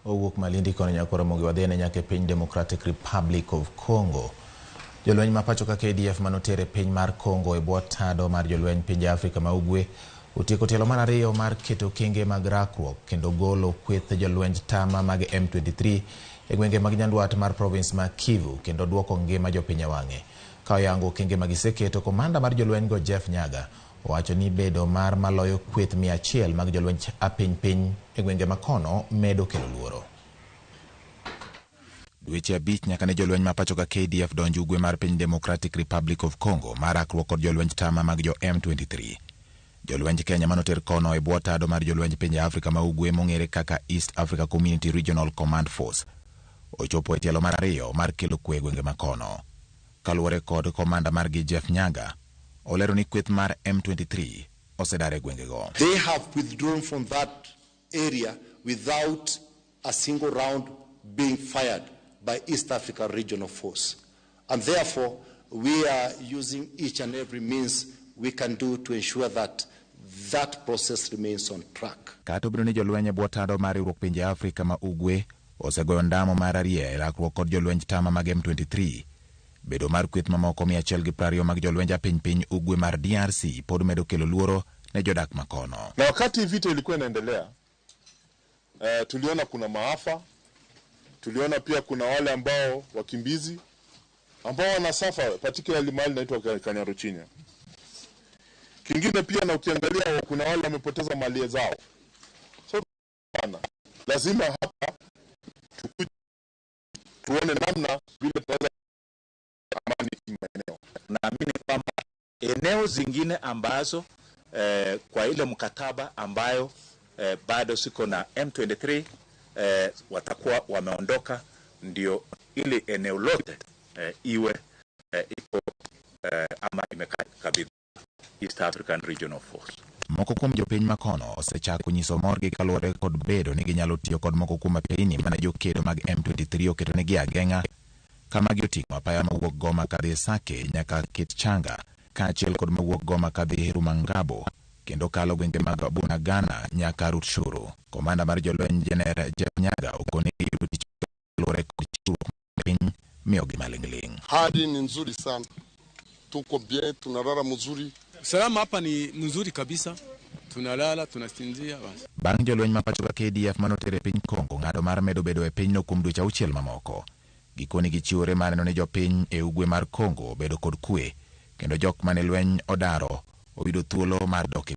Owuok Malindi kono nyaka Ramogi wadhiene nyaka e piny Democratic Republic of Congo. Jolweny ma pacho ka KDF manoter e piny mar Congo e bwo tado mar jolweny pinje Afrika ma Ugwe otieko tielo mar ariyo mar keto okenge mag rakruok kendo golo kweth jolwenj tama mag M23 e gwenge mag nyandwat mar province ma Kivu kendo duoko ngima jopiny e wang'e. Ka oyango okenge ma giseketo, komanda mar jolweny go Jeff Nyaga owacho ni bedo mar maloyo kweth 100 mag jolwenj apiny piny e gwenge makono medo kelo luoro. Dweche 5 nyaka ne jolweny ma pacho ka KDF donj ugwe mar piny Democratic Republic of Congo mar rakruok kod jolwenj tama mag jo M23. Jolwenj Kenya manoter kono e bwo tado mar jolwenj pinje Afrika ma ugwe mong'ere kaka East Africa Community Regional Command Force ochopo e tielo mar ariyo mar kelo kwe e gwenge makono. Kaluwore kod komanda margi Jeff Nyaga, olero ni kweth mar M23 osedar e gwengego. They have withdrawn from that area without a single round being fired by East Africa Regional Force. And therefore, we are using each and every means we can do to ensure that that process remains on track. Kata obedo ni jolweny e bwo tado mar riwruok pinje Afrika ma Ugwe osegoyo ndamo mar arie e rakruok kod jolwenj tama mag M23, bedo mar kweth mamoko 120 mag jolwenj apiny piny Ugwe mar DRC pod medo kelo luoro ne jodak makono. Na wakati vita ilikuwa inaendelea, tuliona kuna maafa, tuliona pia kuna wale ambao wakimbizi ambao wanasuffer particularly mahali inaitwa Kanyaruchinya. Kingine pia na ukiangalia kuna wale wamepoteza mali zao. So sana, lazima hapa tukuje tuone namna vile tunaweza amani maeneo. Naamini kwamba eneo zingine ambazo kwa ile mkataba ambayo bado siko na M23 watakuwa wameondoka, ndio ili eneo lote iwe iko ama imekabidhiwa East African Regional Force. Moko kuom jopiny makono osechako nyiso morgi kaluwore kod bedo ni ginyalo tiyo kod moko kuom apeyni mane jokedo mag M23 oketonegi ageng'a kama oting'o apaya mawuok Goma kadhi Sake nyaka Kitchanga kaachiel kod mawuok Goma kadhi Rumangabo kendo kalo gwenge mag Bunagana nyaka Rutshuru. Komanda mar jolweny Jener Jeff Nyaga okoni giyudo tich kaluwore kod chiwruok mar piny miyogi maling'ling'. Hali ni nzuri sana, tuko bien, tunalala mzuri. Usalama hapa ni mzuri kabisa, tunalala tunasinzia basi. Bang' jolweny ma pacho ka KDF manoter e piny Congo ng'ado mar medo bedo e pinyno kuom dweche 6 mamoko. Gikoni gichiwore mar neno ni jopiny e ugwe mar Congo obedo kod kwe kendo jok mane lweny odaro oyudo thuolo mar dok e